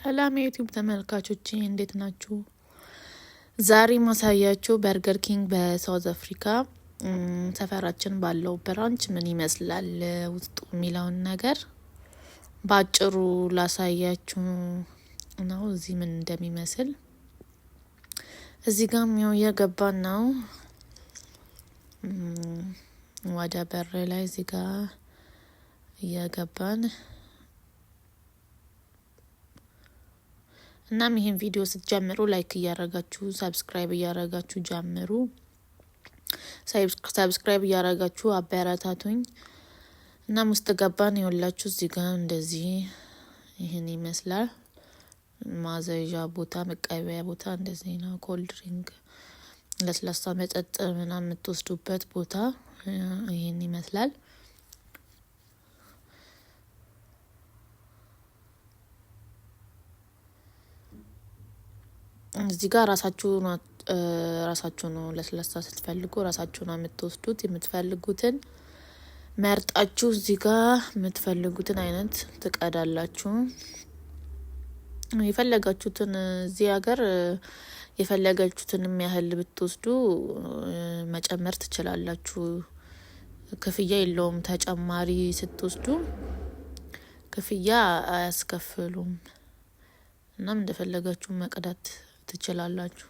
ሰላም የ YouTube ተመልካቾቼ፣ እንዴት ናችሁ? ዛሬ ማሳያችሁ Burger King በ South Africa ሰፈራችን ባለው branch ምን ይመስላል ውስጡ የሚለውን ነገር በአጭሩ ላሳያችሁ ነው። እዚህ ምን እንደሚመስል እዚህ ጋም ያው እየገባን ነው ወደ በር ላይ እዚህ ጋ እየገባን። እናም ይህን ቪዲዮ ስትጀምሩ like እያረጋችሁ፣ subscribe እያረጋችሁ ጀምሩ። Subscribe እያረጋችሁ አበረታቱኝ። እናም ውስጥ ገባን። ይኸውላችሁ እዚህ ጋር እንደዚህ ይህን ይመስላል። ማዘዣ ቦታ፣ መቀበያ ቦታ እንደዚህ ነው። Cold drink፣ ለስላሳ መጠጥ ምናምን የምትወስዱበት ቦታ ይህን ይመስላል። እዚህ ጋር ራሳችሁ ነው፣ ለስላሳ ስትፈልጉ ራሳችሁ ነው የምትወስዱት። የምትፈልጉትን መርጣችሁ እዚህ ጋር የምትፈልጉትን አይነት ትቀዳላችሁ። የፈለጋችሁትን፣ እዚህ ሀገር የፈለጋችሁትንም ያህል ብትወስዱ መጨመር ትችላላችሁ። ክፍያ የለውም። ተጨማሪ ስትወስዱ ክፍያ አያስከፍሉም። እናም እንደፈለጋችሁ መቅዳት ትችላላችሁ።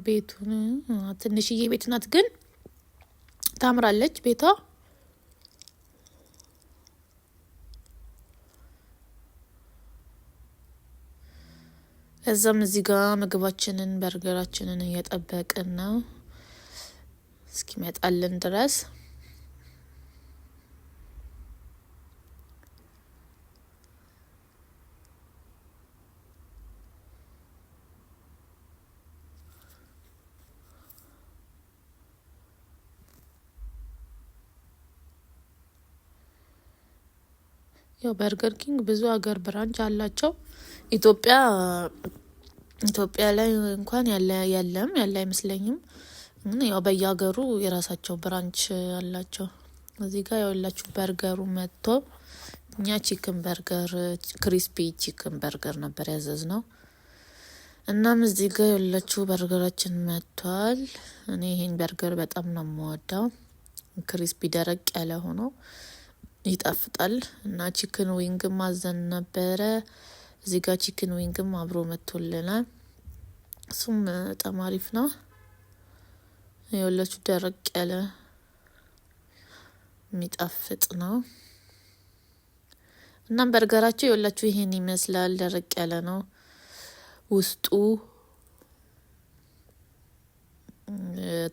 ቤቱን ትንሽዬ ቤት ናት፣ ግን ታምራለች ቤቷ። ከዛም እዚህ ጋር ምግባችንን በርገራችንን እየጠበቅን ነው እስኪመጣልን ድረስ። ያው Burger King ብዙ ሀገር branch አላቸው። ኢትዮጵያ ላይ እንኳን ያለ የለም፣ ያለ አይመስለኝም። ግን ያው በየሀገሩ የራሳቸው branch አላቸው። እዚህ ጋር ያውላችሁ በርገሩ መጥቶ እኛ chicken burger፣ crispy chicken burger ነበር ያዘዝነው። እናም እዚህ ጋር ያውላችሁ በርገራችን መጥቷል። እኔ ይሄን በርገር በጣም ነው የምወደው። Crispy ደረቅ ያለ ሆኖ ይጣፍጣል። እና chicken wing ም አዘን ነበረ። እዚህ ጋር chicken wing ም አብሮ መጥቶልናል። እሱም በጣም አሪፍ ነው። የሁላችሁ ደረቅ ያለ የሚጣፍጥ ነው። እናም በርገራቸው የሁላችሁ ይሄን ይመስላል። ደረቅ ያለ ነው ውስጡ።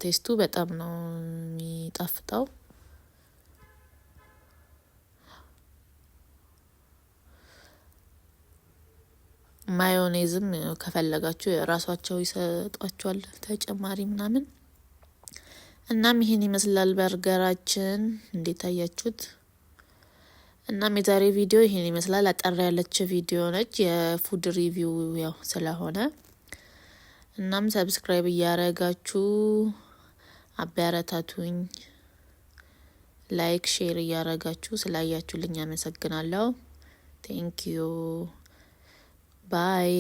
Taste ኡ በጣም ነው የሚጣፍጠው። ማዮኔዝም ከፈለጋችሁ ራሷቸው ይሰጧቸዋል ተጨማሪ ምናምን። እናም ይህን ይመስላል በርገራችን፣ እንዴት አያችሁት? እናም የዛሬ ቪዲዮ ይህን ይመስላል። አጠር ያለች ቪዲዮ ነች፣ የ food review ያው ስለሆነ። እናም subscribe እያረጋችሁ አበረታቱኝ። Like፣ share እያረጋችሁ ስላያችሁልኝ አመሰግናለሁ። Thank you, bye.